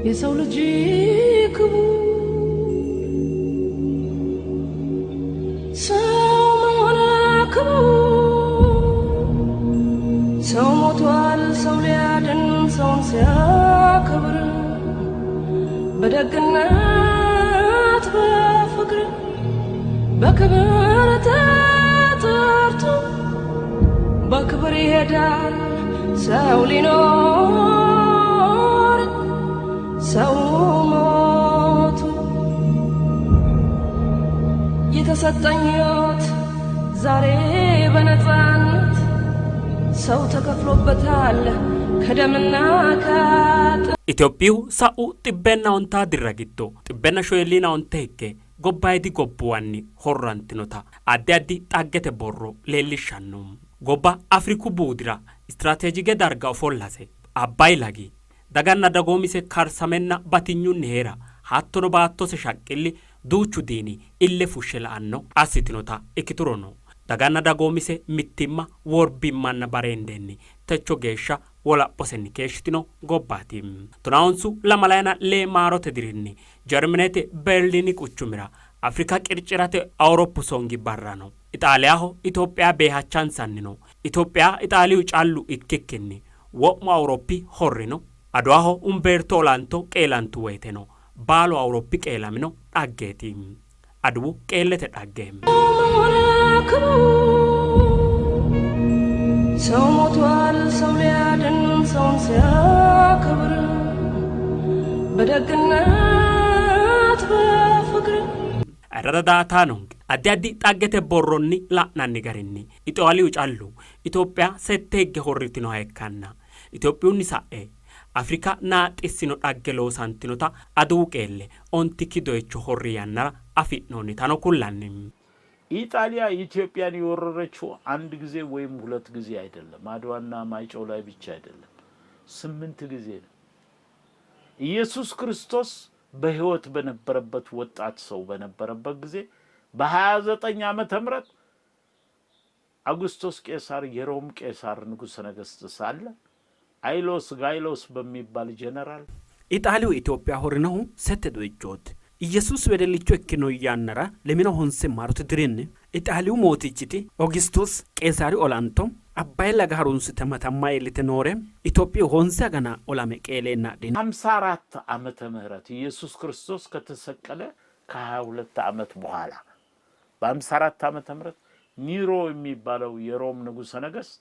የሰው ልጅ ክቡር ሰው መሆን ክቡር ሰው ሞቷል ሰው ሊያድን ሰውን ሲያከብር በደግነት በፍቅር በክብር ተጠርቶ በክብር ይሄዳል ሰው ሊኖር ሰው ሞቱ የተሰጠኝ ሕይወት ዛሬ በነፃነት ሰው ተከፍሎበታል ከደምና ከአጥንት። Itophiyu sa'u xibbenna ontaa dirra giddo xibbenna shoyilliina onte higge gobbayidi gobbuwanni horrantinota addi addi xaggete borro leellishshanno. Gobba Afriku buudira istiraateejike darga ofollase Abbayi lagi daganna dagoomise karsamenna batinyunni hee'ra hattono baattose shaqqilli duuchu diini ille fushshe la''anno assitinota ikkiturono daganna dagoomise mittimma, worbimmanna bareendenni techo geeshsha wolaphosenni keeshshitino gobbaati. Tonaahonsu lamalayina lee maarote dirinni Jarmenete Berliini quchumira Afrika qirci'rate Awuroppu songi barrano Ixaaliyaho Itophiya beehachansannino Itophiya Ixaaliyu callu ikkikkinni wo'mu Awuroppi horrino. Adwaho Umbeerto olanto qeelantu woyteno baalu Awuroppi qeelamino dhaggeeti. Adwu qeellete dhagge. መሆን ክቡር ሰው ሞቷል ሰው ሊያድን ሰውን ሲያከብር በደግነት በፍቅር Ayirrada daaataanonke addi addi xaggete borronni la'nanni garinni Ixaaliyu callu Itophiya sette higge horritinoha ikkanna Itophiyunni sa'e Afrika naaxxissino dhagge loosantinota Aduwu qeelle ontikki doyicho horri yannara afi'noonnitano kullanni. ኢጣሊያ ኢትዮጵያን የወረረችው አንድ ጊዜ ወይም ሁለት ጊዜ አይደለም። አድዋና ማይጨው ላይ ብቻ አይደለም፣ 8 ጊዜ ነው። ኢየሱስ ክርስቶስ በሕይወት በነበረበት ወጣት ሰው በነበረበት ጊዜ በሃያ ዘጠኝ ዓመተ ምህረት አውግስቶስ ቄሳር የሮም ቄሳር ንጉሠ ነገሥት ሳለ አይሎስ ጋይሎስ በሚባል ጀነራል ኢጣሊዩ ኢትዮጵያ horrinohu sette doyichooti. Iyyesuusi wedellicho ikkino yannara lemina honse maarote dirinni Ixaaliyu mootichiti Ogistus Qeesaari olanto Abbayi laga harunsite matamma iillite noore Itophiyu honse agana olame qeeleenna adhino. ሃምሳ አራት ዓመተ ምህረት ኢየሱስ ክርስቶስ ከተሰቀለ ከሃያ ሁለት ዓመት በኋላ በሃምሳ አራት ዓመተ ምህረት ኒሮ የሚባለው የሮም ንጉሠ ነገሥት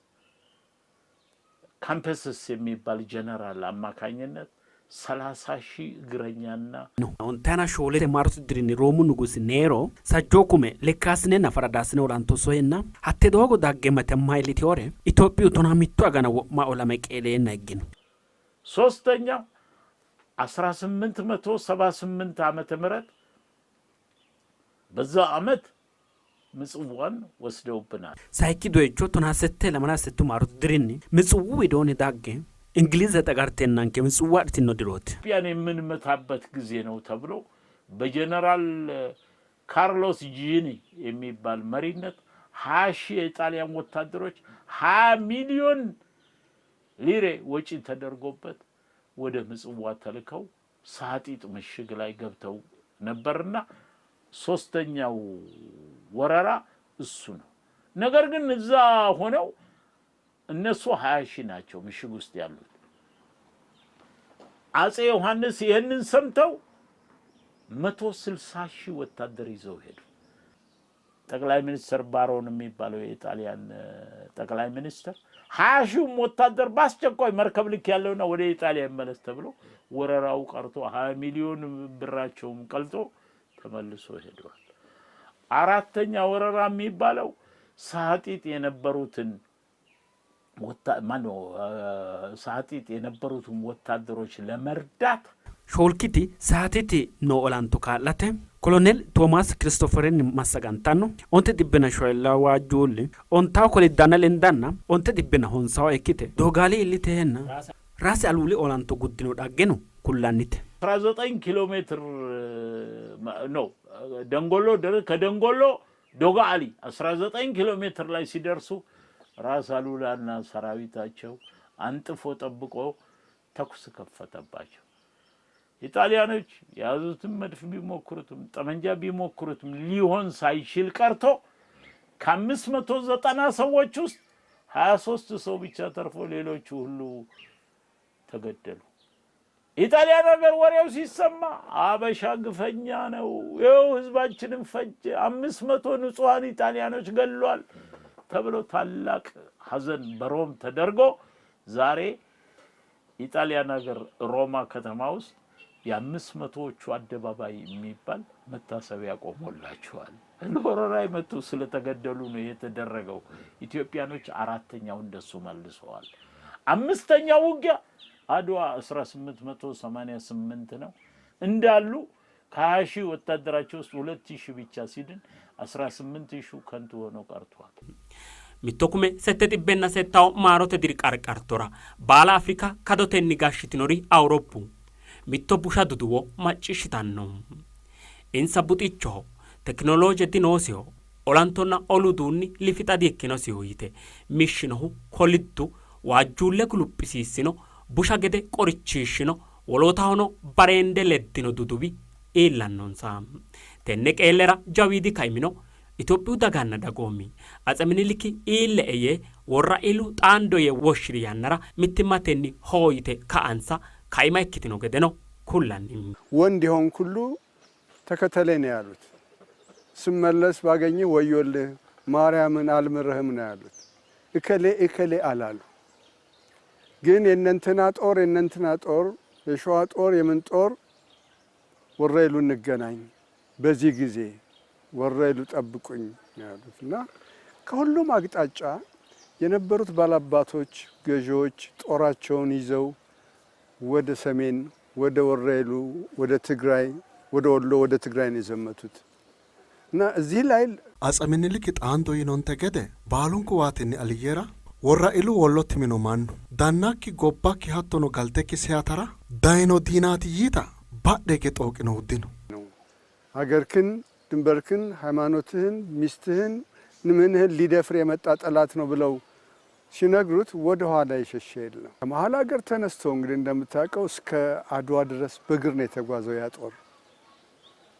ካምፔስስ የሚባል ጀነራል አማካኝነት 30 ሺህ እግረኛና Ontana shoole maarote dirinni Roomu nugusi Neero sajjoo kume lekkaasinenna faradaasine olanto soyenna hatte doogo dagge matamma iilliteyoore Itophiyu tonaa mitto agana wo'ma olame qeeleenna higgino. ሶስተኛው 1878 ዓመተ ምህረት በዛው ዓመት ምጽዋን ወስደውብናል። Sayikki doyicho tonaa sette lamala settu maarote dirinni Mitsuwu widoonni dagge Ingilize xagarteennanke Mitsuwa adhitino dirooti. ኢትዮጵያን የምንመታበት ጊዜ ነው ተብሎ በጀነራል ካርሎስ ጂኒ የሚባል መሪነት 20 ሺህ የጣሊያን ወታደሮች 20 ሚሊዮን ሊሬ ወጪ ተደርጎበት ወደ ምጽዋ ተልከው ሳጢጥ ምሽግ ላይ ገብተው ነበርና ሶስተኛው ወረራ እሱ ነው። ነገር ግን እዛ ሆነው እነሱ 20 ሺህ ናቸው ምሽግ ውስጥ ያሉት። አጼ ዮሐንስ ይህንን ሰምተው 160 ሺህ ወታደር ይዘው ሄዱ። ጠቅላይ ሚኒስትር ባሮን የሚባለው የጣሊያን ጠቅላይ ሚኒስትር 20 ሺህም ወታደር በአስቸኳይ መርከብ ልክ ያለውና ወደ ኢጣሊያ ይመለስ ተብሎ ወረራው ቀርቶ 20 ሚሊዮን ብራቸውም ቀልጦ ተመልሶ ሄደዋል። አራተኛ ወረራ የሚባለው ሳጢጥ የነበሩትን ማነው ሳጢጥ የነበሩትን ወታደሮች ለመርዳት Shoolkiti saatiti noo olanto kaa'late kolonel Toomaas Kiristooferin massagantanno onte xibbena shoyillaa waajjuulli ontawo koliddaanna lendanna onte xibbena honsawa ikkite Doogaali iilliteenna Raasi Aluuli olanto guddino dhaggeno kullannite. 19 ኪሎ ሜትር ነው ደንጎሎ ከደንጎሎ ዶጋሊ 19 ኪሎ ሜትር ላይ ሲደርሱ ራስ አሉላና ሰራዊታቸው አንጥፎ ጠብቆ ተኩስ ከፈተባቸው። ኢጣሊያኖች የያዙትን መድፍ ቢሞክሩትም ጠመንጃ ቢሞክሩትም ሊሆን ሳይችል ቀርቶ ከ590 ሰዎች ውስጥ 23 ሰው ብቻ ተርፎ ሌሎቹ ሁሉ ተገደሉ። ኢጣሊያን ሀገር ወሬው ሲሰማ አበሻ ግፈኛ ነው፣ ይኸው ህዝባችንን ፈጀ፣ 500 ንጹሐን ኢጣሊያኖች ገሏል ተብሎ ታላቅ ሐዘን በሮም ተደርጎ ዛሬ ኢጣሊያን ሀገር ሮማ ከተማ ውስጥ የ500ዎቹ አደባባይ የሚባል መታሰቢያ ቆሞላቸዋል። ለወረራ የመጡ ስለተገደሉ ነው የተደረገው። ኢትዮጵያኖች አራተኛው እንደሱ መልሰዋል። አምስተኛው ውጊያ አድዋ 1888 ነው እንዳሉ ከ20 ሺህ ወታደራቸው ውስጥ 2 ሺህ ብቻ ሲድን 18 ሺህ ከንቱ ሆኖ ቀርቷል። Mitto kume sette xibbenna settaho maarote diri qarqartora baala Afrika kadotenni gashshitinori Awuroppu mitto busha duduwo macciishshitanno. Insa buxichoho, tekinolooje dinoosiho, olantonna olu uduunni lifixa di''ikkinosiho yite mishshinohu koliddu waajjuulle guluphisiissino busha gede qorichiishshino wolootahono bareende leddino duduwi iillannonsa. Tenne qeellera jawiidi kaimino Itophiyu daganna dagoomi Atse Miniliki iille''e yee Worra'ilu xaando yee woshshi'ri yannara mittimmatenni hoo yite ka''ansa kaima ikkitino gedeno kullanni. ወንድ የሆንክ ሁሉ ተከተለኝ ነው ያሉት። ስመለስ ባገኝህ ወዮልህ፣ ማርያምን አልምርህም ነው ያሉት። እከሌ እከሌ አላሉ። ግን የእነንትና ጦር የእነንትና ጦር የሸዋ ጦር የምን ጦር ወረኢሉ እንገናኝ በዚህ ጊዜ ወረኢሉ ጠብቁኝ ነው ያሉት እና ከሁሉም አቅጣጫ የነበሩት ባላባቶች ገዢዎች ጦራቸውን ይዘው ወደ ሰሜን ወደ ወረኢሉ ወደ ትግራይ ወደ ወሎ ወደ ትግራይ ነው የዘመቱት እና እዚህ ላይ Atse Minilik xaando yinonte gede baalunku waatinni aliyyera Worra'ilu wollo timino mannu dannakki gobbakki hattono galtekki seyatara dayino diinaati yiita badhe hige xooqinohu dino. ነው ሀገርክን፣ ድንበርክን፣ ሃይማኖትህን፣ ሚስትህን፣ ምንህን ሊደፍር የመጣ ጠላት ነው ብለው ሲነግሩት ወደ ኋላ የሸሸ የለም። ከመሀል ሀገር ተነስቶ እንግዲህ እንደምታውቀው እስከ አድዋ ድረስ በእግር ነው የተጓዘው ያ ጦር።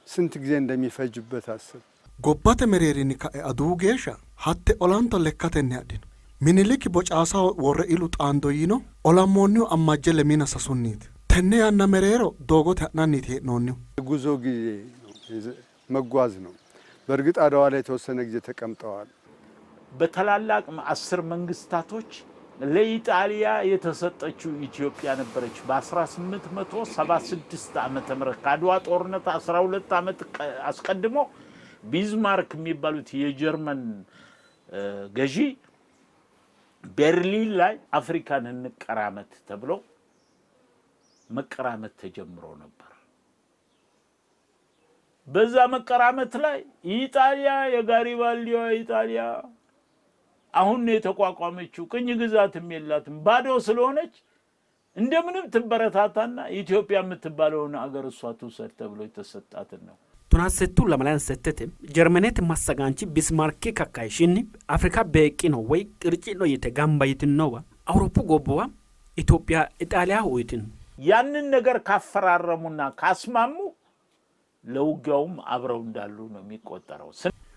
ስንት ጊዜ እንደሚፈጅበት አስብ። Gobbate mereerinni ka'e Aduwu geeshsha hatte olanto lekkatenni hadhino. Miniliki bocaasaho Worra'ilu xaando yiino olammoonnihu ammajje lemiina sasunniiti. Tenne yanna mereero doogote ha'nanniiti hee'noonnihu. ጉዞ ጊዜ ነው መጓዝ ነው። በእርግጥ አድዋ ላይ የተወሰነ ጊዜ ተቀምጠዋል። በታላላቅ 10 መንግስታቶች ለኢጣሊያ የተሰጠችው ኢትዮጵያ ነበረች። በ1876 ዓመተ ምህረት ከአድዋ ጦርነት 12 ዓመት አስቀድሞ ቢዝማርክ የሚባሉት የጀርመን ገዢ ቤርሊን ላይ አፍሪካን እንቀራመት ተብሎ መቀራመት ተጀምሮ ነበር። በዛ መቀራመት ላይ ኢጣሊያ የጋሪባልዲዋ ኢጣሊያ አሁን ነው የተቋቋመችው፣ ቅኝ ግዛትም የላትም ባዶ ስለሆነች እንደምንም ትበረታታና ኢትዮጵያ የምትባለውን አገር እሷ ትውሰድ ተብሎ የተሰጣትን ነው። Tonaa settu lamalayan settete Jarmanete massagaanchi Bismaarki kakkayishshinni Afrika beeqqino woy qirci'no yite gamba yitinowa Awuroppu gobbuwa Itophiya Ixaaliyaho uyitino. ያንን ነገር ካፈራረሙና ካስማሙ ለውጊያውም አብረው እንዳሉ ነው የሚቆጠረው።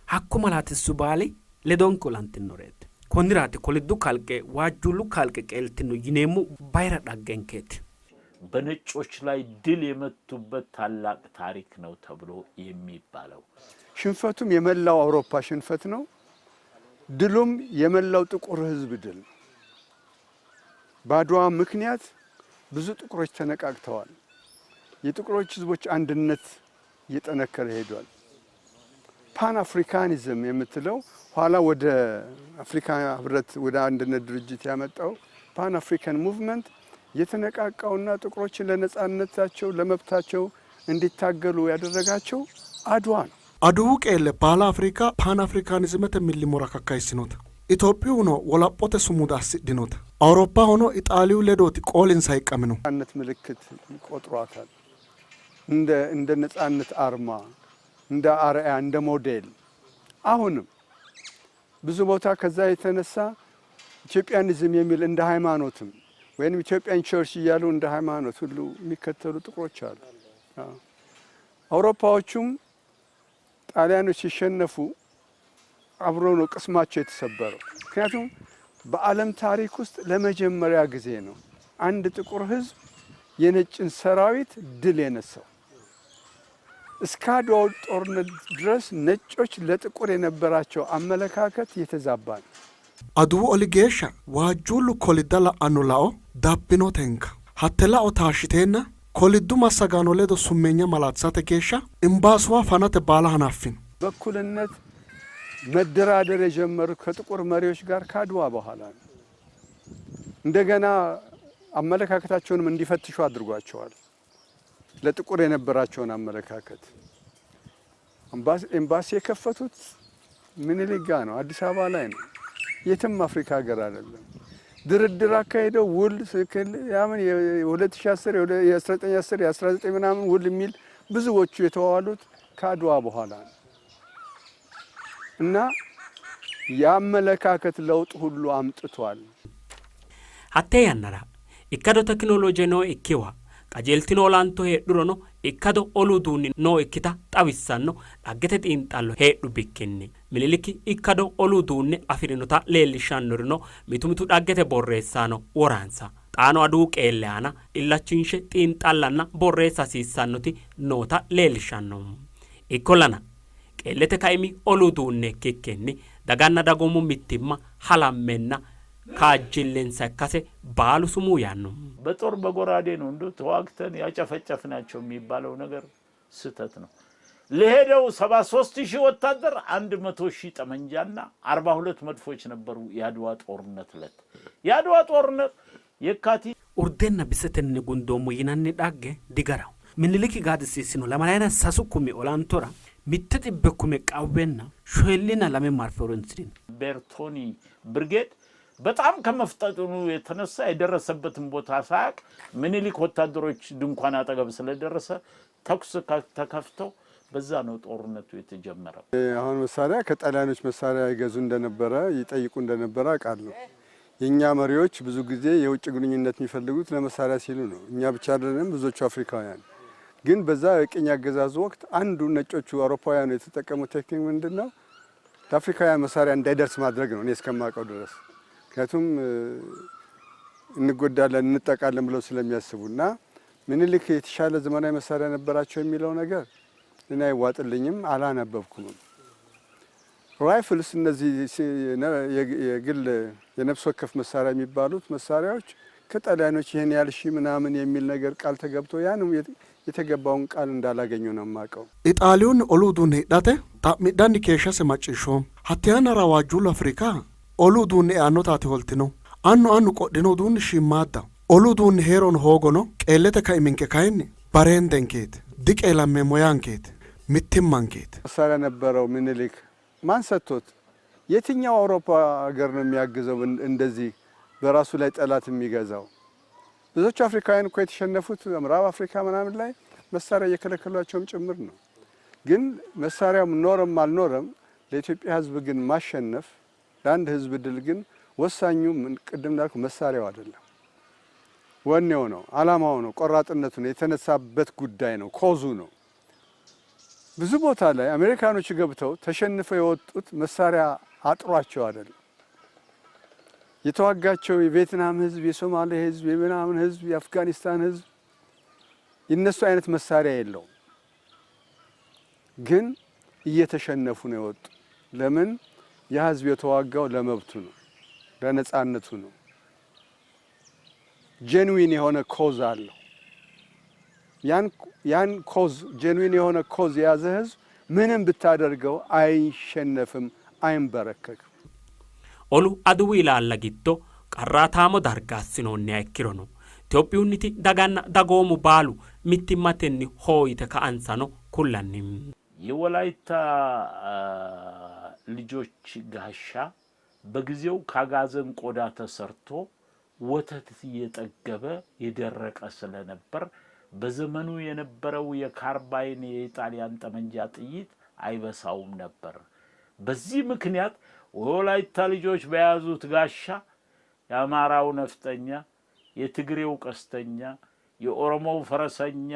Hakko malaatissu baali ledonke olantinnoreeti. Konniraati koliddu kalqe waajjuullu kalqe qeeltino yineemmo bayira dhaggenkeeti. በነጮች ላይ ድል የመቱበት ታላቅ ታሪክ ነው ተብሎ የሚባለው። ሽንፈቱም የመላው አውሮፓ ሽንፈት ነው። ድሉም የመላው ጥቁር ሕዝብ ድል ነው። በአድዋ ምክንያት ብዙ ጥቁሮች ተነቃቅተዋል። የጥቁሮች ሕዝቦች አንድነት እየጠነከረ ሄዷል። ፓን አፍሪካኒዝም የምትለው ኋላ ወደ አፍሪካ ህብረት ወደ አንድነት ድርጅት ያመጣው Pan African movement የተነቃቃውና ጥቁሮችን ለነጻነታቸው ለመብታቸው እንዲታገሉ ያደረጋቸው አድዋ ነው። Aduwu qeelle baala Afrika Pan Africanizimete millimmora kakkayissinota Itophiyuno wolaphote sumuda assidhinota Awuroppahono Ixaaliyu ledooti qoolinsa hiqqaminohu. ነጻነት ምልክት ይቆጥሯታል። እንደ ነጻነት አርማ፣ እንደ አርአያ፣ እንደ ሞዴል። አሁንም ብዙ ቦታ ከዛ የተነሳ Ethiopianism የሚል እንደ ሃይማኖትም ወይም Ethiopian Church እያሉ እንደ ሃይማኖት ሁሉ የሚከተሉ ጥቁሮች አሉ። አውሮፓዎቹም ጣሊያኖች ሲሸነፉ አብሮ ነው ቅስማቸው የተሰበረው። ምክንያቱም በዓለም ታሪክ ውስጥ ለመጀመሪያ ጊዜ ነው አንድ ጥቁር ሕዝብ የነጭን ሰራዊት ድል የነሳው። እስከ አድዋው ጦርነት ድረስ ነጮች ለጥቁር የነበራቸው አመለካከት የተዛባ ነው። Aduwu oli geeshsha waajjuullu kolidda la'anno lao dabbinotenka. Hatte lao taashshiteenna koliddu massagaano ledo summeenya malaatisate geeshsha imbaasuwa fanate baala hanaffino. በእኩልነት መደራደር የጀመሩት ከጥቁር መሪዎች ጋር ከአድዋ በኋላ ነው። እንደገና አመለካከታቸውንም እንዲፈትሹ አድርጓቸዋል። ለጥቁር የነበራቸውን አመለካከት ኤምባሲ የከፈቱት ምኒልክ ጋ ነው፣ አዲስ አበባ ላይ ነው። የትም አፍሪካ ሀገር አይደለም። ድርድር አካሄደው ውል ያምን የ2010 የ1910 የ19 ምናምን ውል የሚል ብዙዎቹ የተዋዋሉት ከአድዋ በኋላ ነው እና የአመለካከት ለውጥ ሁሉ አምጥቷል። Hatte yannara ikkado tekinoloje nookkiwa qajeeltino olanto heedhurono ikkado olu uduunni nookkita xawissanno dhaggete xiinxallo heedhu bikkinni Miniliki ikkado olu uduunne afi'rinota leellishshannorino mitu mitu dhaggete borreessaano woransa xaano Aduwu qeelle aana illachinshe xiinxallanna borreessa hasiissannoti noota leellishshanno. Ikkollana qeellete kaimi olu uduunne ikkikkinni daganna dagoomu mittimma halammenna kaajjillensa ikkase baalu sumuu yaanno. በጦር በጎራዴ ነው እንዶ ተዋግተን ያጨፈጨፍናቸው የሚባለው ነገር ስህተት ነው። ለሄደው 73,000 ወታደር 100,000 ጠመንጃና 42 መድፎች ነበሩ። የአድዋ ጦርነት ዕለት የአድዋ ጦርነት የካቲት Urdenna bisetenni gundoommo yinanni dhagge digaraho. Miniliki gaadisiissino lamalayina sasu kumi olantora mitte xibbe kume qawwenna shoyillina lame marfe horonsi'rino. ቤርቶኒ ብርጌድ በጣም ከመፍጠኑ የተነሳ የደረሰበትን ቦታ ሳያቅ ምኒልክ ወታደሮች ድንኳን አጠገብ ስለደረሰ ተኩስ ተከፍተው በዛ ነው ጦርነቱ የተጀመረው። አሁን መሳሪያ ከጣሊያኖች መሳሪያ ይገዙ እንደነበረ ይጠይቁ እንደነበረ አውቃለሁ። የእኛ መሪዎች ብዙ ጊዜ የውጭ ግንኙነት የሚፈልጉት ለመሳሪያ ሲሉ ነው። እኛ ብቻ አይደለንም፣ ብዙዎቹ አፍሪካውያን። ግን በዛ የቅኝ አገዛዙ ወቅት አንዱ ነጮቹ አውሮፓውያኑ የተጠቀሙት ቴክኒክ ምንድን ነው? ለአፍሪካውያን መሳሪያ እንዳይደርስ ማድረግ ነው፣ እኔ እስከማውቀው ድረስ። ምክንያቱም እንጎዳለን እንጠቃለን ብለው ስለሚያስቡ እና ምኒልክ የተሻለ ዘመናዊ መሳሪያ ነበራቸው የሚለው ነገር እኔ አይዋጥልኝም፣ አላነበብኩምም። Rifles እነዚህ የግል የነፍስ ወከፍ መሳሪያ የሚባሉት መሳሪያዎች ከጣሊያኖች ይህን ያህል ሺህ ምናምን የሚል ነገር ቃል ተገብቶ ያንም የተገባውን ቃል እንዳላገኙ ነው የማውቀው። Ixaaliyuunni olu uduunne hidhate xa'midhanni keeshshase macciishshoommo. Hatte yannara waajjuullu Afrika olu uduunne e'annotaati holtino. Annu annu qodhino uduunni shiimmaaddaho. Olu uduunni heerono hoogono qeellete kaiminke kayinni bareendenkeeti, diqeelammeemmo yaankeeti, mittimmankeeti. መሳሪያ ነበረው ምኒልክ። ማን ሰጥቶት? የትኛው አውሮፓ ሀገር ነው የሚያግዘው እንደዚህ በራሱ ላይ ጠላት የሚገዛው? ብዙዎቹ አፍሪካውያን እኮ የተሸነፉት ምዕራብ አፍሪካ ምናምን ላይ መሳሪያ እየከለከሏቸውም ጭምር ነው። ግን መሳሪያውም ኖረም አልኖረም ለኢትዮጵያ ሕዝብ ግን ማሸነፍ ለአንድ ሕዝብ ድል ግን ወሳኙ ቅድም እንዳልኩ መሳሪያው አይደለም፣ ወኔው ነው፣ አላማው ነው፣ ቆራጥነቱ ነው፣ የተነሳበት ጉዳይ ነው፣ cause ኡ ነው። ብዙ ቦታ ላይ አሜሪካኖች ገብተው ተሸንፈው የወጡት መሳሪያ አጥሯቸው አይደለም። የተዋጋቸው የቪየትናም ህዝብ፣ የሶማሌ ህዝብ፣ የምናምን ህዝብ፣ የአፍጋኒስታን ህዝብ የነሱ አይነት መሳሪያ የለውም። ግን እየተሸነፉ ነው የወጡ። ለምን? ያ ህዝብ የተዋጋው ለመብቱ ነው፣ ለነጻነቱ ነው። Genuine የሆነ cause አለው። ያን cause genuine የሆነ cause የያዘ ህዝብ ምንም ብታደርገው አይሸነፍም፣ አይንበረከክም። Olu Aduwu ilaalla giddo qarraataamo darga assinoonniha ikkirono Itophiyunniti daganna dagoomu baalu mittimmatenni hooyite ka'ansano kullanni. የወላይታ ልጆች ጋሻ በጊዜው ካጋዘን ቆዳ ተሰርቶ ወተት እየጠገበ የደረቀ ስለነበር በዘመኑ የነበረው የካርባይን የኢጣሊያን ጠመንጃ ጥይት አይበሳውም ነበር። በዚህ ምክንያት ወላይታ ልጆች በያዙት ጋሻ የአማራው ነፍጠኛ፣ የትግሬው ቀስተኛ፣ የኦሮሞው ፈረሰኛ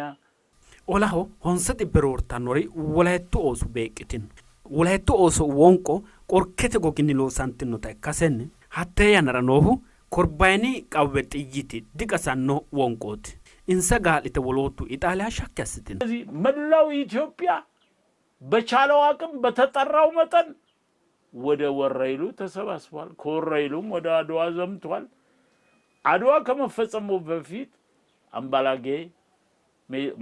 Olaho honse xibbe roortannori Wolayittu ooso beeqqitino. Wolayittu ooso wonqo qorkete goginni loosantinota ikkasenni hattee yannara noohu korbayini qawwe xiyyiti diqasanno wonqooti. Insa gaa'lite woloottu Ixaaliya shakki assitino. ስለዚህ መላው ኢትዮጵያ በቻለው አቅም በተጠራው መጠን ወደ ወረኢሉ ተሰባስቧል። ከወረኢሉም ወደ አድዋ ዘምቷል። አድዋ ከመፈጸሙ በፊት አምባላጌ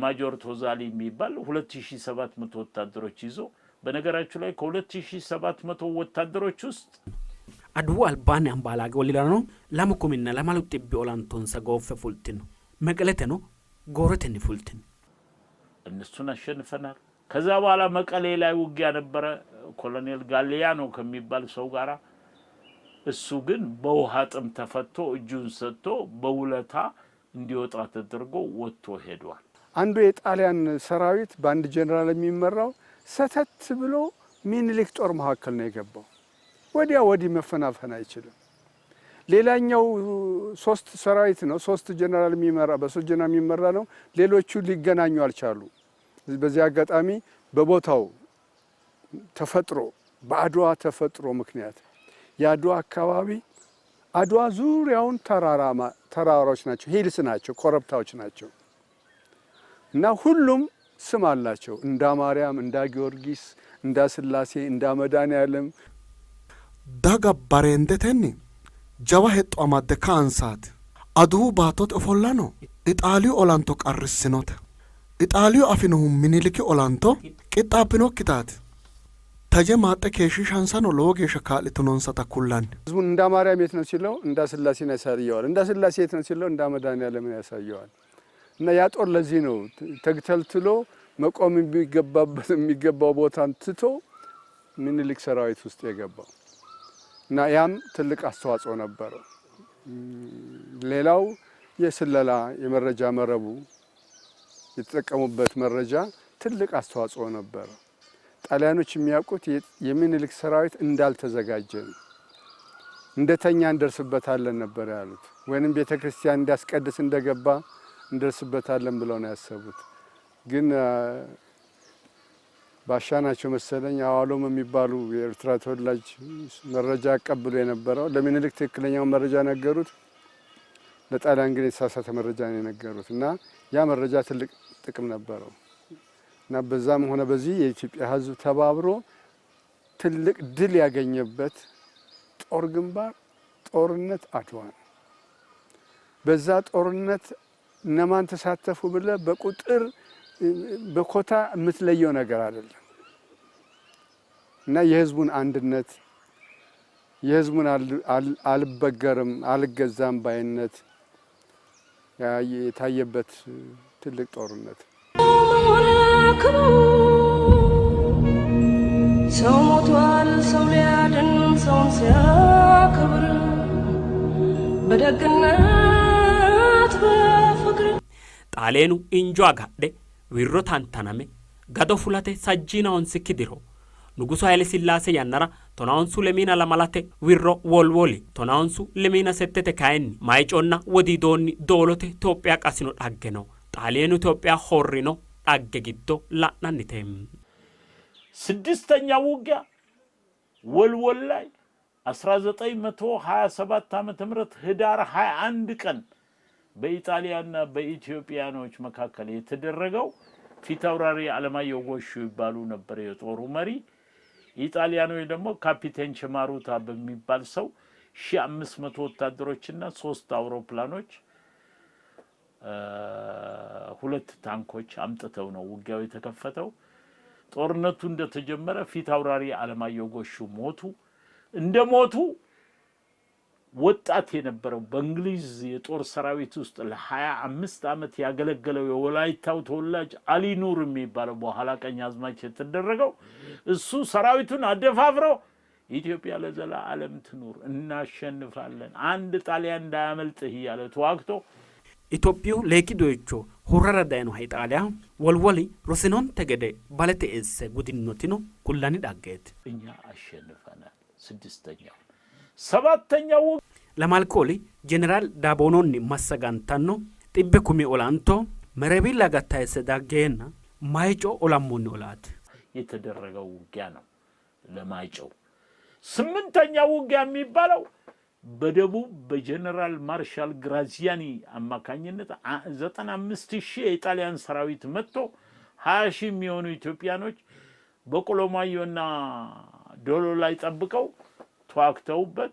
ማጆር ቶዛሊ የሚባል 2700 ወታደሮች ይዞ በነገራችሁ ላይ ከ2700 ወታደሮች ውስጥ Aduwu albaanni Ambaalaage olirano 2020 olantonsa gooffe fultino. Meqeleteno gooretenni fultino. እነሱን አሸንፈናል። ከዛ በኋላ መቀሌ ላይ ውጊያ ነበረ ኮሎኔል ጋሊያኖ ከሚባል ሰው ጋራ። እሱ ግን በውሃ ጥም ተፈቶ እጁን ሰጥቶ በውለታ እንዲወጣ ተደርጎ ወጥቶ ሄዷል። አንዱ የጣሊያን ሰራዊት በአንድ ጀኔራል የሚመራው ሰተት ብሎ ሚኒሊክ ጦር መካከል ነው የገባው። ወዲያ ወዲህ መፈናፈን አይችልም። ሌላኛው ሶስት ሰራዊት ነው፣ ሶስት ጀነራል የሚመራ በሶስት ጀነራል የሚመራ ነው። ሌሎቹ ሊገናኙ አልቻሉ። በዚህ አጋጣሚ በቦታው ተፈጥሮ በአድዋ ተፈጥሮ ምክንያት የአድዋ አካባቢ አድዋ ዙሪያውን ተራራዎች ናቸው፣ hills ናቸው፣ ኮረብታዎች ናቸው እና ሁሉም ስም አላቸው። እንዳ ማርያም፣ እንዳ ጊዮርጊስ፣ እንዳ ስላሴ፣ እንዳ መድኃኔዓለም Daga bareendetenni jawa hexxo amadde kaansaati. Aduwu baattote ofollano Ixaaliyu olanto qarrissinote. Ixaaliyu afinohu Miniliki olanto qixxaabbinokkitaati. Taje maaxxe keeshshiishansano lowo geeshsha kaa'litinonsata kullanni. ህዝቡን እንዳ ማርያም የት ነው ሲለው እንዳ ስላሴን ያሳየዋል። እንዳ ስላሴ የት ነው ሲለው እንዳ መድኃኔዓለምን ያሳየዋል። እና ያ ጦር ለዚህ ነው ተግተልትሎ መቆም የሚገባበት የሚገባው ቦታን ትቶ ምኒልክ ሰራዊት ውስጥ የገባው እና ያም ትልቅ አስተዋጽኦ ነበረው። ሌላው የስለላ የመረጃ መረቡ የተጠቀሙበት መረጃ ትልቅ አስተዋጽኦ ነበረው። ጣሊያኖች የሚያውቁት የሚኒልክ ሰራዊት እንዳልተዘጋጀ ነው። እንደተኛ እንደርስበታለን ነበር ያሉት። ወይንም ቤተ ክርስቲያን እንዲያስቀድስ እንደገባ እንደርስበታለን ብለው ነው ያሰቡት። ግን ባሻ ናቸው መሰለኝ አዋሎም የሚባሉ የኤርትራ ተወላጅ መረጃ ያቀብሉ የነበረው ለሚኒልክ ትክክለኛውን መረጃ ነገሩት። ለጣሊያን ግን የተሳሳተ መረጃ ነው የነገሩት እና ያ መረጃ ትልቅ ጥቅም ነበረው እና በዛም ሆነ በዚህ የኢትዮጵያ ሕዝብ ተባብሮ ትልቅ ድል ያገኘበት ጦር ግንባር ጦርነት አድዋ ነው። በዛ ጦርነት እነማን ተሳተፉ ብለ በቁጥር በኮታ የምትለየው ነገር አይደለም እና የህዝቡን አንድነት የህዝቡን አልበገርም አልገዛም ባይነት የታየበት ትልቅ ጦርነት። ሰው ሞቷል ሰው ሊያድን ሰውን ሲያከብር በደግነት በፍቅር Xaaleenu injo agadhe wirro tantaname gado fulate sajjiina honsikki diro Nugusu Haile Sillaase yannara tonahonsu lemiina lamalate wirro wolwoli tonahonsu lemiina settete kayinni Mayiconna wodiidoonni doolote Itophiya qasino dhagge no. Xaaleenu Itophiya horrino dhagge giddo la'nannite. ስድስተኛ ውጊያ ወልወል ላይ 1927 ዓመተ ምህረት ህዳር 21 ቀን በኢጣሊያና በኢትዮጵያኖች መካከል የተደረገው ፊታውራሪ አለማየሁ ጎሹ ይባሉ ነበር የጦሩ መሪ። ኢጣሊያኖች ደግሞ ካፒቴን ቸማሩታ በሚባል ሰው 1500 ወታደሮችና ሶስት አውሮፕላኖች ሁለት ታንኮች አምጥተው ነው ውጊያው የተከፈተው። ጦርነቱ እንደተጀመረ ፊት አውራሪ አለማየሁ ጎሹ ሞቱ። እንደ ሞቱ ወጣት የነበረው በእንግሊዝ የጦር ሰራዊት ውስጥ ለ25 ዓመት ያገለገለው የወላይታው ተወላጅ አሊ ኑር የሚባለው በኋላ ቀኝ አዝማች የተደረገው እሱ ሰራዊቱን አደፋፍረው ኢትዮጵያ ለዘላለም ትኑር፣ እናሸንፋለን፣ አንድ ጣሊያን እንዳያመልጥህ እያለ ተዋግቶ Itophiyu leekki doyicho horrara dayinoha Ixaaliya wolwoli rosinonte gede balete eesse gudinotino kullanni dhaggeeti. እኛ አሸንፈናል። ስድስተኛው ሰባተኛው Lamalki oli Jeneraal Daaboononni massagantanno xibbe kumi olanto Merebi laga tayisse daggeenna Mayco olammoonni olaati. የተደረገው ውጊያ ነው ለማይጨው። ስምንተኛው ውጊያ የሚባለው በደቡብ በጀነራል ማርሻል ግራዚያኒ አማካኝነት 95,000 የጣሊያን ሰራዊት መጥቶ 20,000 የሚሆኑ ኢትዮጵያኖች በቆሎማዮና ዶሎ ላይ ጠብቀው ተዋግተውበት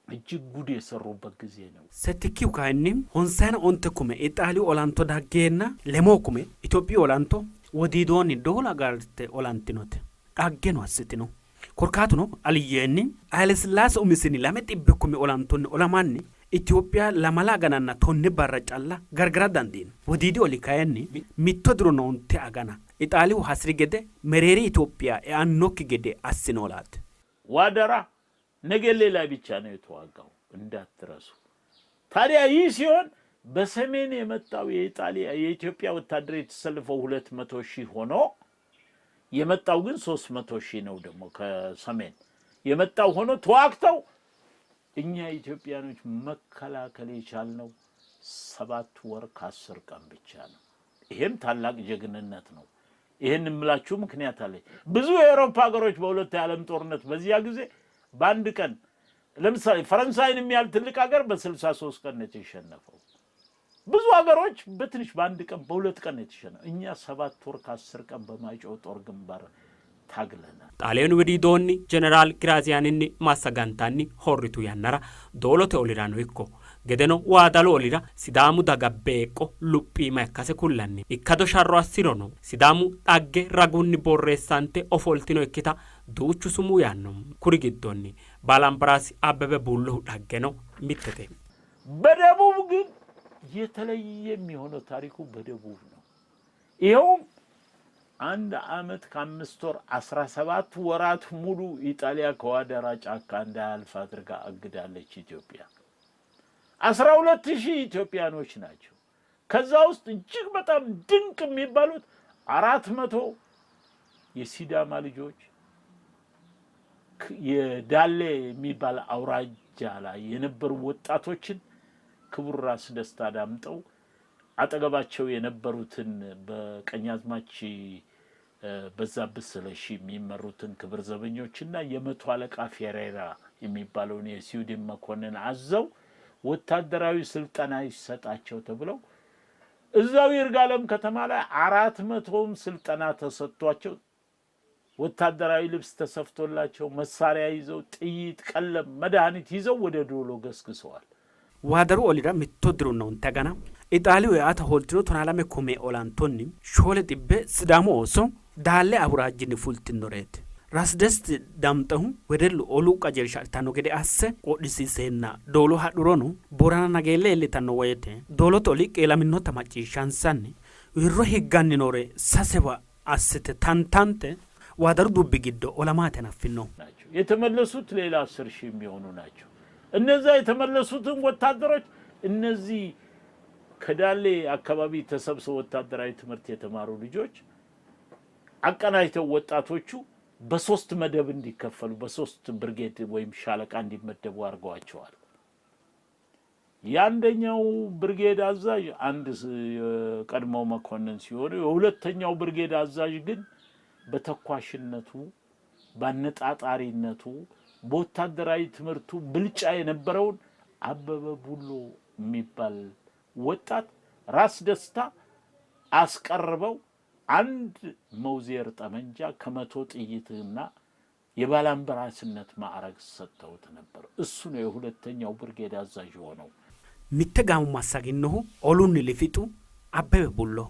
እጅግ ጉድ የሰሩበት ጊዜ ነው። Settikkihu kayinni honsayina onte kume Ixaaliyu olanto daggeenna lemoo kume Itophiyu olanto wodiidoonni Doolo agarte olantinote. Dhaggeno assitino. Korkaatuno aliyyeenni Hayilesillaase umisinni lame xibbe kume olantonni olamanni Itophiya lamala agananna 10 barra calla gargara dandiino. Wodiidi oli kayinni mitto dirono onte agana Ixaaliyu hasiri gede mereeri Itophiya eannokki gede assino olaati. ዋደራ ነገሌ ላይ ብቻ ነው የተዋጋው እንዳትረሱ። ታዲያ ይህ ሲሆን በሰሜን የመጣው የኢጣሊያ የኢትዮጵያ ወታደር የተሰለፈው 200,000 ሆኖ የመጣው ግን 300,000 ነው። ደግሞ ከሰሜን የመጣው ሆኖ ተዋግተው እኛ ኢትዮጵያኖች መከላከል የቻልነው 7 ወር ከ10 ቀን ብቻ ነው። ይሄም ታላቅ ጀግንነት ነው። ይህን የምላችሁ ምክንያት አለኝ። ብዙ የአውሮፓ ሀገሮች በሁለት የዓለም ጦርነት በዚያ ጊዜ በአንድ ቀን ለምሳሌ ፈረንሳይን የሚያህል ትልቅ ሀገር በ63 ቀን ነው የተሸነፈው። ብዙ ሀገሮች በትንሽ በአንድ ቀን በ2 ቀን ነው የተሸነፈው። እኛ 7 ወር ከ10 ቀን በማይጨው ጦር ግንባር ታግለናል። Xaaliyaanu wodiidoonni Jeneraal Giraaziyaaninni massagantanni horritu yannara Doolote olirano ikko gedeno Waadalu olira Sidaamu daga beeqqo luphiima ikkase kullanni. Ikkado sharro assirono Sidaamu dhagge ragunni borreessante ofoltino ikkita duuchu sumuu yaanno. Kuri giddonni Baalambaraasi Abbebe Bullohu dhaggeno mittete. በደቡብ ግን የተለየ የሚሆነው ታሪኩ በደቡብ ነው። ይኸውም 1 ዓመት ከ5 ወር 17 ወራት ሙሉ ኢጣሊያ ከዋደራ ጫካ እንዳያልፍ አድርጋ አግዳለች ኢትዮጵያ። 12,000 ኢትዮጵያኖች ናቸው። ከዛ ውስጥ እጅግ በጣም ድንቅ የሚባሉት 400 የሲዳማ ልጆች የዳሌ የሚባል አውራጃ ላይ የነበሩ ወጣቶችን ክቡር ራስ ደስታ ዳምጠው አጠገባቸው የነበሩትን በቀኛዝማች በዛብህ ስለሺ የሚመሩትን ክብር ዘበኞችና የመቶ አለቃ ፌሬራ የሚባለውን የስዊድን መኮንን አዘው ወታደራዊ ስልጠና ይሰጣቸው ተብለው እዛው ይርጋለም ከተማ ላይ 400ም ስልጠና ተሰጥቷቸው ወታደራዊ ልብስ ተሰፍቶላቸው መሳሪያ ይዘው ጥይት፣ ቀለም፣ መድኃኒት ይዘው ወደ ዶሎ ገስግሰዋል። Waadaru olira mitto dironna onte agana Ixaaliyu eata hooltino 12 kume olantonni 700 Sidaamu ooso Daalle awuraajjinni fultinoreeti. Ras Desti Damxehu wedellu olu qajeelsha adhitanno gede asse qodhisiiseenna Doolo hadhurono Boorana Nageelle iillitanno woyte Doolote oli qeelaminota macciishshansanni wirro higganni noore sasewa assite tantante Waadaru dubbi giddo olamate hanaffino. ናቸው የተመለሱት ሌላ 10,000 የሚሆኑ ናቸው። እነዛ የተመለሱትን ወታደሮች እነዚህ ከዳሌ አካባቢ ተሰብስበው ወታደራዊ ትምህርት የተማሩ ልጆች አቀናጅተው ወጣቶቹ በሶስት መደብ እንዲከፈሉ በሶስት ብርጌድ ወይም ሻለቃ እንዲመደቡ አድርገዋቸዋል። የአንደኛው ብርጌድ አዛዥ አንድ የቀድሞ መኮንን ሲሆኑ የሁለተኛው ብርጌድ አዛዥ ግን በተኳሽነቱ፣ በአነጣጣሪነቱ፣ በወታደራዊ ትምህርቱ ብልጫ የነበረውን አበበ ቡሎ የሚባል ወጣት ራስ ደስታ አስቀርበው አንድ መውዜር ጠመንጃ ከ100 ጥይትና የባላምበራስነት ማዕረግ ሰጥተውት ነበር። እሱ ነው የሁለተኛው ብርጌድ አዛዥ የሆነው። Mitte gaamo massaginnohu olunni lifixu Abbebe Bullo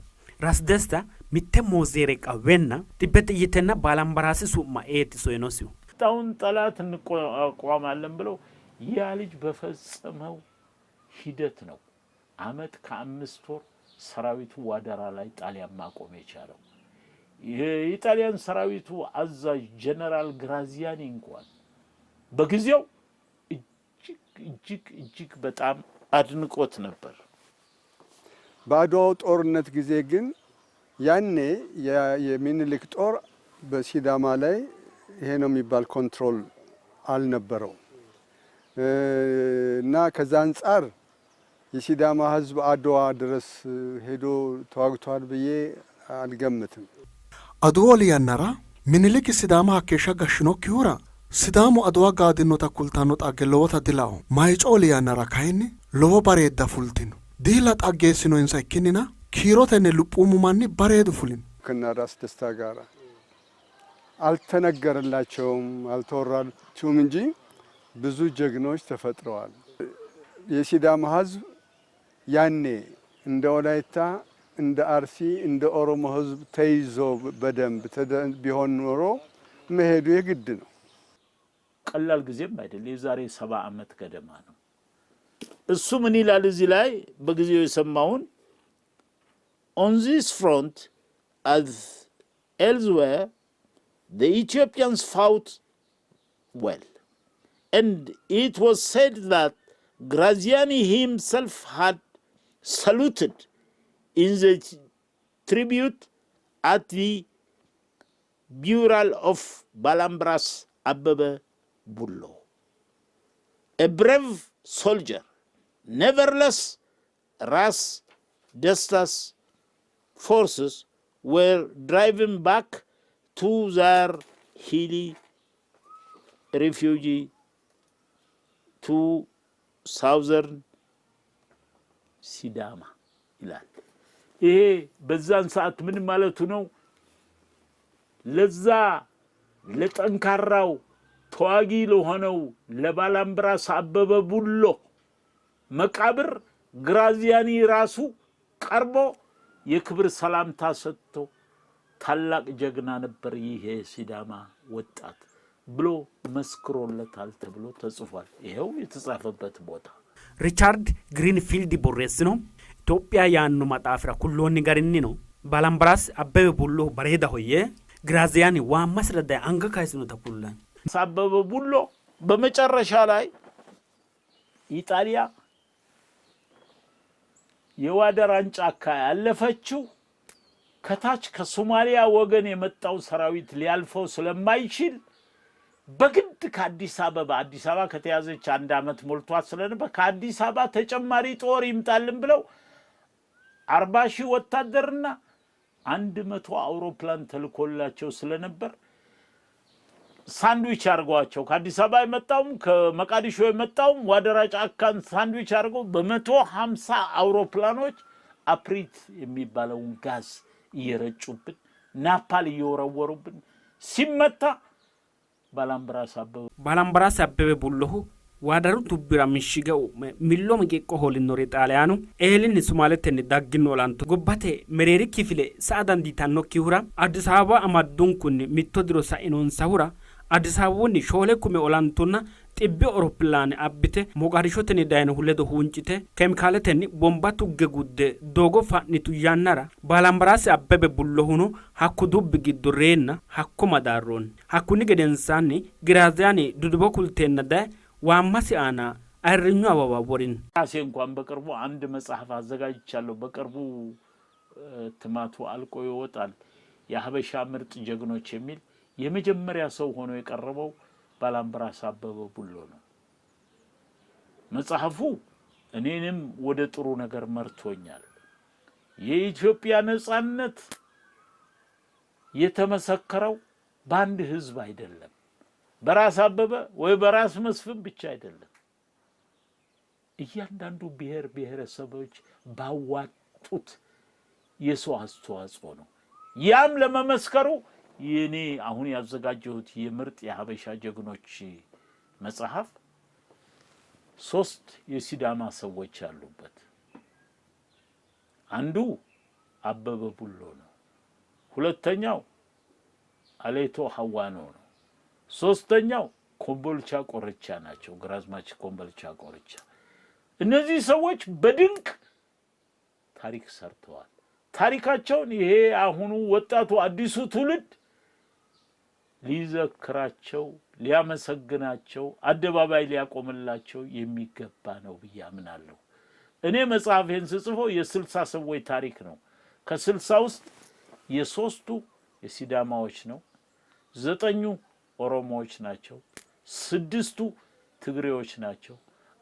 Ras Desta mitte moozeere qawwenna xibbe xiyitenna Baalambaraasi su'ma eeti soyinosihu. ጣውን ጠላት እንቋቋማለን ብለው ያ ልጅ በፈጸመው ሂደት ነው አመት ከ5 ወር ሰራዊቱ ዋደራ ላይ ጣሊያን ማቆም የቻለው። የኢጣሊያን ሰራዊቱ አዛዥ ጀነራል ግራዚያኒ እንኳን በጊዜው እጅግ እጅግ እጅግ በጣም አድንቆት ነበር። በአድዋው ጦርነት ጊዜ ግን ያኔ የሚኒልክ ጦር በሲዳማ ላይ ይሄ ነው የሚባል control አልነበረው። እና ከዛ አንጻር የሲዳማ ሕዝብ አድዋ ድረስ ሄዶ ተዋግቷል ብዬ አልገምትም። Aduwu oli yannara Minilik Sidaama hakkeeshsha gashshinokkihura Sidaamu Aduwa gaadinota kultanno xagge lowota dilao. Mayicoo oli yannara kayinni lowo bareedda fultino. Diila xaggeessinoinsa ikkinnina kiirotenni luphuumu manni bareedu fulino. ከነ ራስ ደስታ ጋር አልተነገረላቸውም፣ አልተወራቸውም እንጂ ብዙ ጀግኖች ተፈጥረዋል። የሲዳማ ሕዝብ ያኔ እንደ ወላይታ፣ እንደ አርሲ፣ እንደ ኦሮሞ ሕዝብ ተይዞ በደንብ ቢሆን ኖሮ መሄዱ የግድ ነው። ቀላል ጊዜም አይደል፣ የዛሬ 70 ዓመት ገደማ ነው። እሱ ምን ይላል እዚህ ላይ በጊዜው የሰማውን? "On this front as elsewhere, the Ethiopians fought well, and it was said that Graziani himself had saluted in the tribute at the burial of Balambras Abebe Bullo, a brave soldier. Nevertheless, Ras Desta's forces were driven back to their hilly refuge to southern Sidama" ይላል። ይሄ በዛን ሰዓት ምን ማለቱ ነው? ለዛ ለጠንካራው ተዋጊ ለሆነው ለባላምብራስ አበበ ቡሎ መቃብር ግራዚያኒ ራሱ ቀርቦ የክብር ሰላምታ ሰጥቶ ታላቅ ጀግና ነበር ይሄ ሲዳማ ወጣት ብሎ መስክሮለታል ተብሎ ተጽፏል። ይኸው የተጻፈበት ቦታ። Richaard Giriinfiildi borreessino Itophiya yaanno maxaafira kulloonni garinnino Baalaambaraas Abbebe Bullohu bareedaho yee Giraaziyaani waammasira daye anga kayisinota kullanni. አበበ ቡሎ በመጨረሻ ላይ ኢጣሊያ የዋደራን ጫካ ያለፈችው ከታች ከሶማሊያ ወገን የመጣው ሰራዊት ሊያልፈው ስለማይችል በግድ ከአዲስ አበባ፣ አዲስ አበባ ከተያዘች አንድ ዓመት ሞልቷት ስለነበር፣ ከአዲስ አበባ ተጨማሪ ጦር ይምጣልን ብለው 40,000 ወታደርና 100 አውሮፕላን ተልኮላቸው ስለነበር ሳንድዊች አድርገዋቸው ከአዲስ አበባ የመጣውም ከመቃዲሾ የመጣውም ዋደራ ጫካን ሳንድዊች አድርገው በ150 አውሮፕላኖች አፕሪት የሚባለውን ጋዝ እየረጩብን፣ ናፓል እየወረወሩብን ሲመታ ባላምብራስ አበበ Baalaambaraas Abbebe Bullohu Waadaru dubbira mishige u'me millo miqiqqo hoolinori Xaaliyaanu eelinni Sumaaletenni daggino olanto gobbate mereeri kifile sa'a dandiitannokkihura Addis Ababa amaddunkunni mitto diro sainonsahura Addis Ababunni 40,000 olantonna 100 awuropilaane abbite Moqaadishotenni dayinohu ledo huuncite kemikaaletenni bomba tugge gudde doogo fa'nitu yannara Baalaambaraasi Abbebe Bullohuno hakku dubbi giddo reenna hakko madaarroonni. Hakkunni gedensaanni Giraaziyaani dudubo kulteenna daye waammasi aana ayirrinyu awawa worino. ራሴ እንኳን በቅርቡ አንድ መጽሐፍ አዘጋጅቻለሁ። በቅርቡ እትመቱ አልቆ ይወጣል። የሀበሻ ምርጥ ጀግኖች የሚል የመጀመሪያ ሰው ሆኖ የቀረበው ባላምበራስ አበበ ቡሎ ነው። መጽሐፉ እኔንም ወደ ጥሩ ነገር መርቶኛል። የኢትዮጵያ ነጻነት የተመሰከረው በአንድ ህዝብ አይደለም፣ በራስ አበበ ወይ በራስ መስፍን ብቻ አይደለም። እያንዳንዱ ብሔር ብሔረሰቦች ባዋጡት የሰው አስተዋጽኦ ነው። ያም ለመመስከሩ የኔ አሁን ያዘጋጀሁት የምርጥ የሀበሻ ጀግኖች መጽሐፍ ሶስት የሲዳማ ሰዎች ያሉበት፣ አንዱ አበበ ቡሎ ነው። ሁለተኛው አሌቶ ሀዋኖ ነው። ሶስተኛው ኮምቦልቻ ቆርቻ ናቸው። ግራዝማች ኮምቦልቻ ቆርቻ። እነዚህ ሰዎች በድንቅ ታሪክ ሰርተዋል። ታሪካቸውን ይሄ አሁኑ ወጣቱ አዲሱ ትውልድ ሊዘክራቸው፣ ሊያመሰግናቸው፣ አደባባይ ሊያቆምላቸው የሚገባ ነው ብዬ አምናለሁ። እኔ መጽሐፌን ስጽፈው የ60 ሰዎች ታሪክ ነው። ከ60 ውስጥ የሶስቱ የሲዳማዎች ነው፣ ዘጠኙ ኦሮሞዎች ናቸው፣ ስድስቱ ትግሬዎች ናቸው።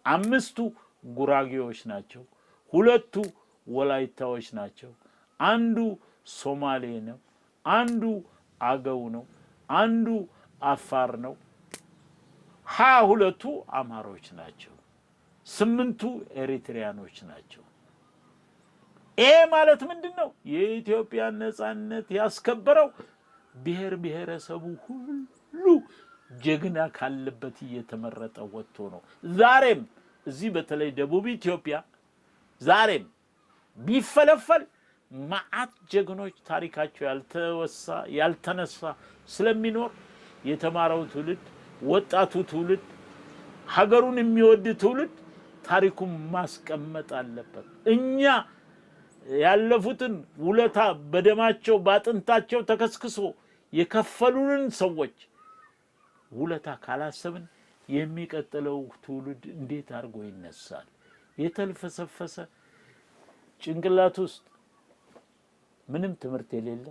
አምስቱ ጉራጌዎች ናቸው። ሁለቱ ወላይታዎች ናቸው። አንዱ ሶማሌ ነው። አንዱ አገው ነው። አንዱ አፋር ነው። 22ቱ አማሮች ናቸው። ስምንቱ ኤሪትሪያኖች ናቸው። ይሄ ማለት ምንድን ነው? የኢትዮጵያን ነጻነት ያስከበረው ብሔር ብሔረሰቡ ሁሉ ጀግና ካለበት እየተመረጠ ወጥቶ ነው። ዛሬም እዚህ በተለይ ደቡብ ኢትዮጵያ ዛሬም ቢፈለፈል መዓት ጀግኖች ታሪካቸው ያልተወሳ ያልተነሳ ስለሚኖር የተማረው ትውልድ፣ ወጣቱ ትውልድ፣ ሀገሩን የሚወድ ትውልድ ታሪኩን ማስቀመጥ አለበት። እኛ ያለፉትን ውለታ በደማቸው በአጥንታቸው ተከስክሶ የከፈሉንን ሰዎች ውለታ ካላሰብን የሚቀጥለው ትውልድ እንዴት አድርጎ ይነሳል? የተልፈሰፈሰ ጭንቅላት ውስጥ ምንም ትምህርት የሌለ፣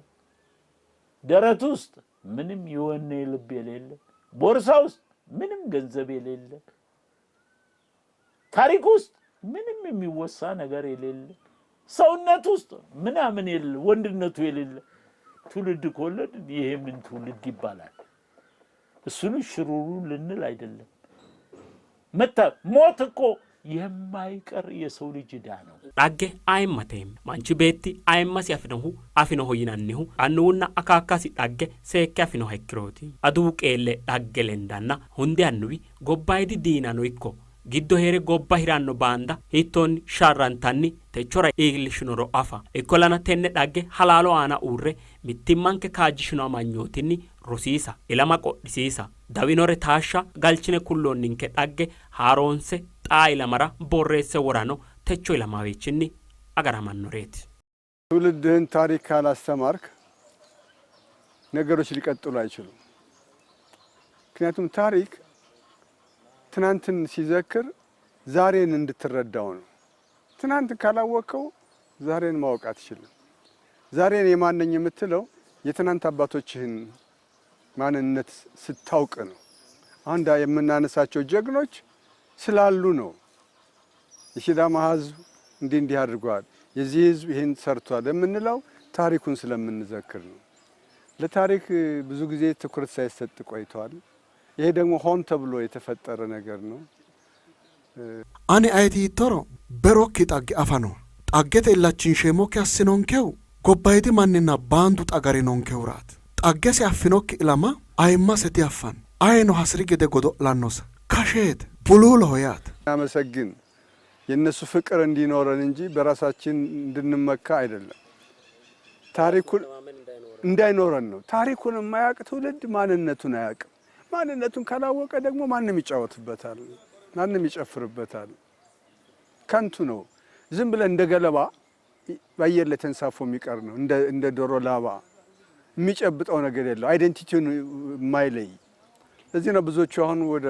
ደረት ውስጥ ምንም የወኔ ልብ የሌለ፣ ቦርሳ ውስጥ ምንም ገንዘብ የሌለ፣ ታሪክ ውስጥ ምንም የሚወሳ ነገር የሌለ፣ ሰውነት ውስጥ ምናምን የሌለ፣ ወንድነቱ የሌለ ትውልድ ከወለድን ይሄ ምን ትውልድ ይባላል? እሱን ሽሩሩ ልንል አይደለም። መታ ሞት እኮ የማይቀር የሰው ልጅ ዕዳ ነው። Dhagge ayimmate. Manchi beetti ayimmasi afinohu afinoho yinannihu annuwunna akaakkasi dhagge seekke afinoha ikkirooti. Aduwu qeelle dhagge lendanna hundi annuwi gobbayidi diinano ikko giddo hee're gobba hiranno baanda hiittoonni sharrantanni techora iillishinoro afa. Ikkollana tenne dhagge halaalu aana uurre mittimmanke kaajjishino amanyootinni rosiisa, ilama qodhisiisa, dawinore taashsha, galchine kulloonninke dhagge haaroonse xaa ilamara borreesse worano techo ilamawiichinni agaramannoreeti. ትውልድህን ታሪክ ካላስተማርክ ነገሮች ሊቀጥሉ አይችሉም። ምክንያቱም ታሪክ ትናንትን ሲዘክር ዛሬን እንድትረዳው ነው። ትናንትን ካላወቅከው ዛሬን ማወቅ አትችልም። ዛሬን የማነኝ የምትለው የትናንት አባቶችህን ማንነት ስታውቅ ነው። አንድ የምናነሳቸው ጀግኖች ስላሉ ነው። የሲዳማ ሕዝብ እንዲህ እንዲህ አድርጓል፣ የዚህ ሕዝብ ይህን ሰርቷል የምንለው ታሪኩን ስለምንዘክር ነው። ለታሪክ ብዙ ጊዜ ትኩረት ሳይሰጥ ቆይቷል። ይሄ ደግሞ ሆን ተብሎ የተፈጠረ ነገር ነው። Ani ayeti yiittoro berokki xagge afa no xaggete illachinsheemmokki assinonkehu gobbayidi manninna baandu xagarinonkehuraati. Xaggese affinokki ilama ayimmase diaffanno. Ayino hasiri gede godo'lannose kasheete buluuloho yaate. አመሰግን የእነሱ ፍቅር እንዲኖረን እንጂ በራሳችን እንድንመካ አይደለም። ታሪኩን እንዳይኖረን ነው። ታሪኩን የማያውቅ ትውልድ ማንነቱን አያውቅም። ማንነቱን ካላወቀ ደግሞ ማንም ይጫወትበታል፣ ማንም ይጨፍርበታል። ከንቱ ነው። ዝም ብለን እንደ ገለባ በአየር ላይ ተንሳፎ የሚቀር ነው። እንደ ዶሮ ላባ የሚጨብጠው ነገር የለው፣ identity ውን የማይለይ። ለዚህ ነው ብዙዎቹ አሁን ወደ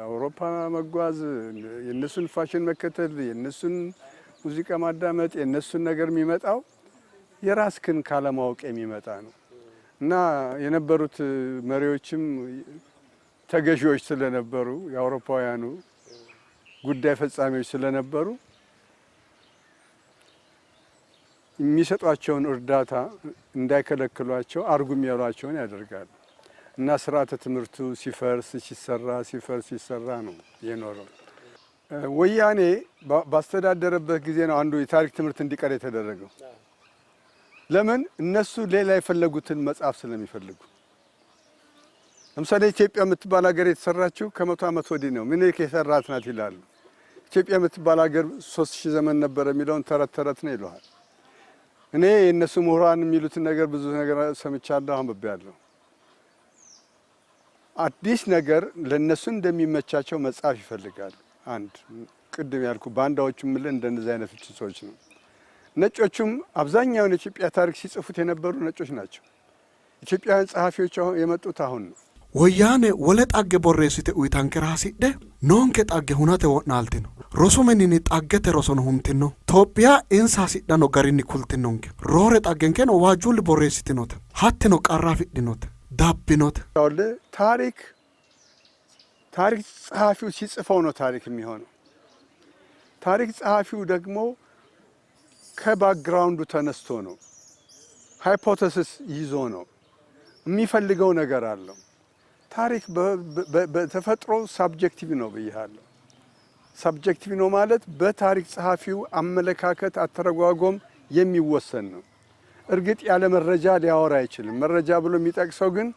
አውሮፓ መጓዝ፣ የእነሱን ፋሽን መከተል፣ የእነሱን ሙዚቃ ማዳመጥ፣ የእነሱን ነገር የሚመጣው የራስክን ካለማወቅ የሚመጣ ነው። እና የነበሩት መሪዎችም ተገዢዎች ስለነበሩ፣ የአውሮፓውያኑ ጉዳይ ፈጻሚዎች ስለነበሩ የሚሰጧቸውን እርዳታ እንዳይከለክሏቸው አርጉም ያሏቸውን ያደርጋሉ። እና ስርዓተ ትምህርቱ ሲፈርስ ሲሰራ ሲፈርስ ሲሰራ ነው የኖረው። ወያኔ ባስተዳደረበት ጊዜ ነው አንዱ የታሪክ ትምህርት እንዲቀር የተደረገው። ለምን? እነሱ ሌላ የፈለጉትን መጽሐፍ ስለሚፈልጉ። ለምሳሌ ኢትዮጵያ የምትባል ሀገር የተሰራችው ከ100 ዓመት ወዲህ ነው። ምኒልክ የሰራት ናት ይላሉ። ኢትዮጵያ የምትባል ሀገር 3000 ዘመን ነበር የሚለውን ተረት ተረት ነው ይለዋል። እኔ የእነሱ ምሁራን የሚሉትን ነገር ብዙ ነገር ሰምቻለሁ፣ አንብቤያለሁ። አዲስ ነገር ለእነሱ እንደሚመቻቸው መጻፍ ይፈልጋሉ። አንድ ቅድም ያልኩ ባንዳዎቹ የምልህ እንደነዚህ አይነቶች ሰዎች ነው። ነጮቹም አብዛኛውን የኢትዮጵያ ታሪክ ሲጽፉት የነበሩ ነጮች ናቸው። ኢትዮጵያውያን ጸሐፊዎች የመጡት አሁን ነው። Woyyaane wole xagge borreessite uyitankera hasidhe noonke xagge hunate wo'naaltino. Rosu mininni xaggete rosono huntino. Tophiya insa hasidhano garinni kultinonke. Roore xaggenkeno waajjuulli borreessitinote. Hattino qarra afidhinote, dabbinote. ታሪክ ታሪክ ጸሐፊው ሲጽፈው ነው ታሪክ የሚሆነው። ታሪክ ጸሐፊው ደግሞ ከ background ኡ ተነስቶ ነው፣ hypothesis ይዞ ነው የሚፈልገው ነገር አለው። ታሪክ በተፈጥሮ subjective ነው ብያለሁ። Subjective ነው ማለት በታሪክ ጸሐፊው አመለካከት፣ አተረጓጎም የሚወሰን ነው። እርግጥ ያለ መረጃ ሊያወራ አይችልም። መረጃ ብሎ የሚጠቅሰው ግን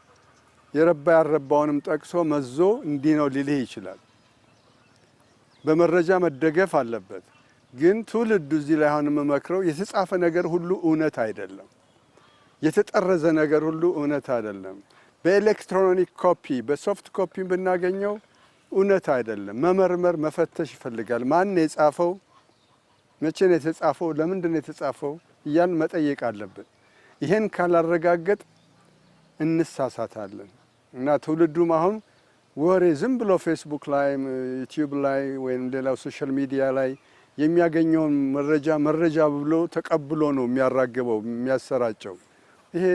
የረባ ያልረባውንም ጠቅሶ መዞ እንዲህ ነው ሊልህ ይችላል። በመረጃ መደገፍ አለበት። ግን ትውልዱ እዚህ ላይ አሁን የምመክረው የተጻፈ ነገር ሁሉ እውነት አይደለም። የተጠረዘ ነገር ሁሉ እውነት አይደለም። በ electronic copy፣ በ soft copy ብናገኘው እውነት አይደለም። መመርመር መፈተሽ ይፈልጋል። ማን ነው የጻፈው? መቼ ነው የተጻፈው? ለምንድን ነው የተጻፈው? እያልን መጠየቅ አለብን። ይሄን ካላረጋገጥን እንሳሳታለን እና ትውልዱም አሁን ወሬ ዝም ብሎ ፌስቡክ ላይ፣ ዩቲዩብ ላይ ወይም ሌላው social media ላይ የሚያገኘውን መረጃ መረጃ ብሎ ተቀብሎ ነው የሚያራግበው የሚያሰራጨው። ይሄ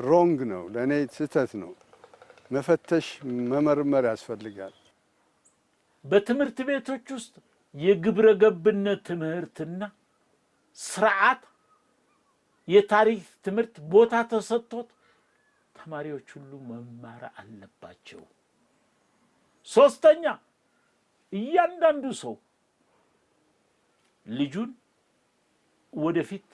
wrong ነው፣ ለእኔ ስህተት ነው። መፈተሽ መመርመር ያስፈልጋል። በትምህርት ቤቶች ውስጥ የግብረ ገብነት ትምህርትና ስርዓት የታሪክ ትምህርት ቦታ ተሰጥቶት ተማሪዎች ሁሉ መማር አለባቸው። ሶስተኛ፣ እያንዳንዱ ሰው ልጁን ወደፊት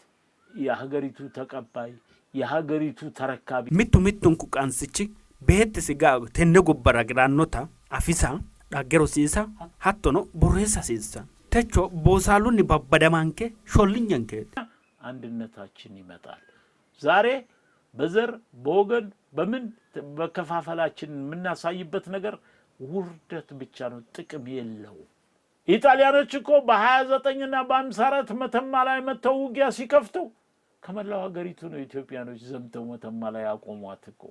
የሀገሪቱ ተቀባይ የሀገሪቱ ተረካቢ Mittu mittunku qansichi beettisi ga'a tenne gobba ragirannota afisa, dhagge rosiisa, hattono borreessa hasiissanno. Techo boosaalunni babbadamanke shollinyankeeti. አንድነታችን ይመጣል። ዛሬ በዘር፣ በወገን፣ በምን መከፋፈላችን የምናሳይበት ነገር ውርደት ብቻ ነው፣ ጥቅም የለውም። ኢጣሊያኖች እኮ በ29 እና በ54 መተማ ላይ መተው ውጊያ ሲከፍቱ ከመላው ሀገሪቱ ነው ኢትዮጵያኖች ዘምተው መተማ ላይ አቆሟት እኮ።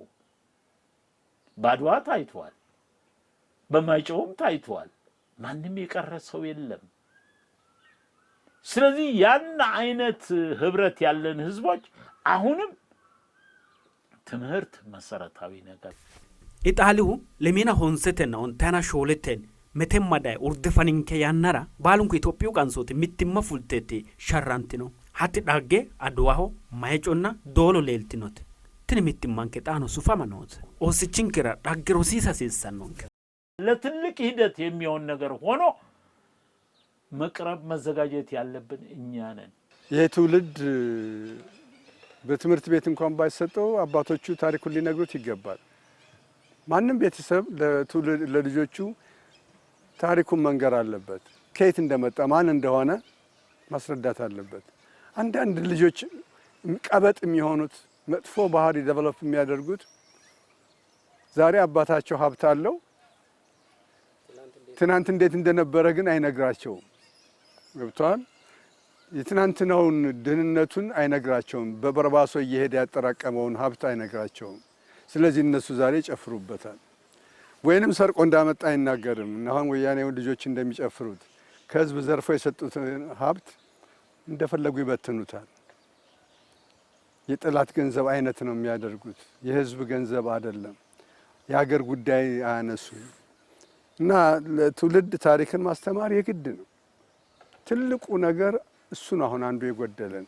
ባድዋ ታይቷል፣ በማይጨውም ታይቷል። ማንም የቀረ ሰው የለም። ስለዚህ ያን አይነት ህብረት ያለን ህዝቦች አሁንም ትምህርት መሰረታዊ ነገር Ixaaliyu lemiina honsetenna ontayina shooletenni Metemma daye urde faninke yannara baalunku Itophiyu qansooti mittimma fulteeti sharrantino. Hatti dhagge Aduwaho, Mayiconna Doolo leeltinote. Tini mittimmanke xaano sufama noose. Oosichinkera dhagge rosiisa hasiissannonke. ለትልቅ ሂደት የሚሆን ነገር ሆኖ መቅረብ መዘጋጀት ያለብን እኛ ነን። ይሄ ትውልድ በትምህርት ቤት እንኳን ባይሰጠው አባቶቹ ታሪኩን ሊነግሩት ይገባል። ማንም ቤተሰብ ለልጆቹ ታሪኩን መንገር አለበት። ከየት እንደመጣ ማን እንደሆነ ማስረዳት አለበት። አንዳንድ ልጆች ቀበጥ የሚሆኑት፣ መጥፎ ባህሪ develop የሚያደርጉት ዛሬ አባታቸው ሀብት አለው፣ ትናንት እንዴት እንደነበረ ግን አይነግራቸውም። ገብቷል። የትናንትናውን ድህነቱን አይነግራቸውም። በበርባሶ እየሄደ ያጠራቀመውን ሀብት አይነግራቸውም። ስለዚህ እነሱ ዛሬ ይጨፍሩበታል። ወይንም ሰርቆ እንዳመጣ አይናገርም። አሁን ወያኔውን ልጆች እንደሚጨፍሩት ከህዝብ ዘርፎ የሰጡትን ሀብት እንደፈለጉ ይበትኑታል። የጠላት ገንዘብ አይነት ነው የሚያደርጉት፣ የህዝብ ገንዘብ አይደለም። የሀገር ጉዳይ አያነሱም። እና ለትውልድ ታሪክን ማስተማር የግድ ነው። ትልቁ ነገር እሱን አሁን አንዱ የጎደለን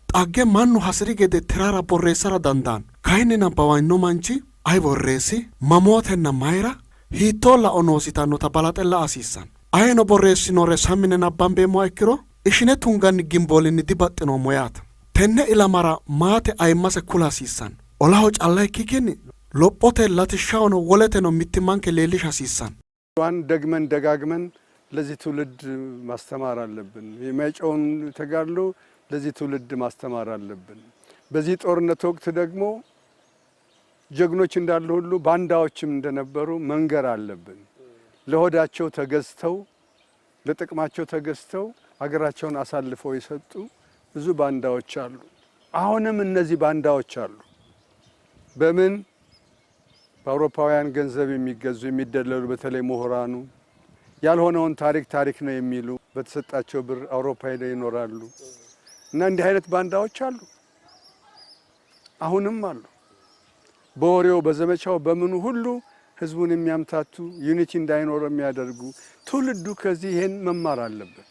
Xagge mannu hasiri gede tirara borreessara dandaanno. Kayinni nabbawanno manchi ayi borreessi, mamootenna mayira, hiittoo lao noosi yitannota balaxe la'a hasiissanno. Ayino borreessinore sammine nabbambeemmoha ikkiro ishine tunganni gimboolinni dibaxxinoommo yaate. Tenne ilamara maate ayimmase kula hasiissanno. Olaho calla ikkikkinni lophote latishshahono woleteno mittimmanke leellisha hasiissanno. ዋን ደግመን ደጋግመን ለዚህ ትውልድ ማስተማር አለብን። የማይጨውን ተጋድሎ ለዚህ ትውልድ ማስተማር አለብን። በዚህ ጦርነት ወቅት ደግሞ ጀግኖች እንዳሉ ሁሉ ባንዳዎችም እንደነበሩ መንገር አለብን። ለሆዳቸው ተገዝተው፣ ለጥቅማቸው ተገዝተው ሀገራቸውን አሳልፈው የሰጡ ብዙ ባንዳዎች አሉ። አሁንም እነዚህ ባንዳዎች አሉ። በምን በአውሮፓውያን ገንዘብ የሚገዙ፣ የሚደለሉ፣ በተለይ ምሁራኑ ያልሆነውን ታሪክ ታሪክ ነው የሚሉ በተሰጣቸው ብር አውሮፓ ሄደው ይኖራሉ። እና እንዲህ አይነት ባንዳዎች አሉ፣ አሁንም አሉ። በወሬው፣ በዘመቻው፣ በምኑ ሁሉ ህዝቡን የሚያምታቱ፣ unity እንዳይኖር የሚያደርጉ፣ ትውልዱ ከዚህ ይሄን መማር አለበት።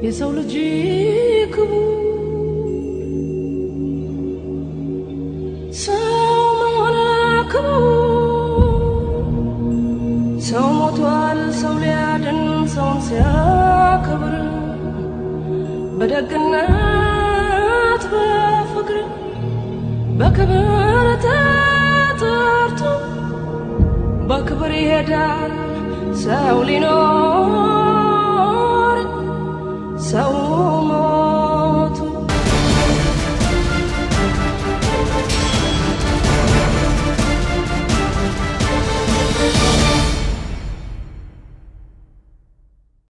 የሰው ልጅ ክቡር ሰው መሆን ክቡር፣ ሰው ሞቷል ሰው ሊያድን ሰውን ሲያከብር፣ በደግነት በፍቅር በክብር ተጠርቶ በክብር ይሄዳል ሰው ሊኖር፣ ሰው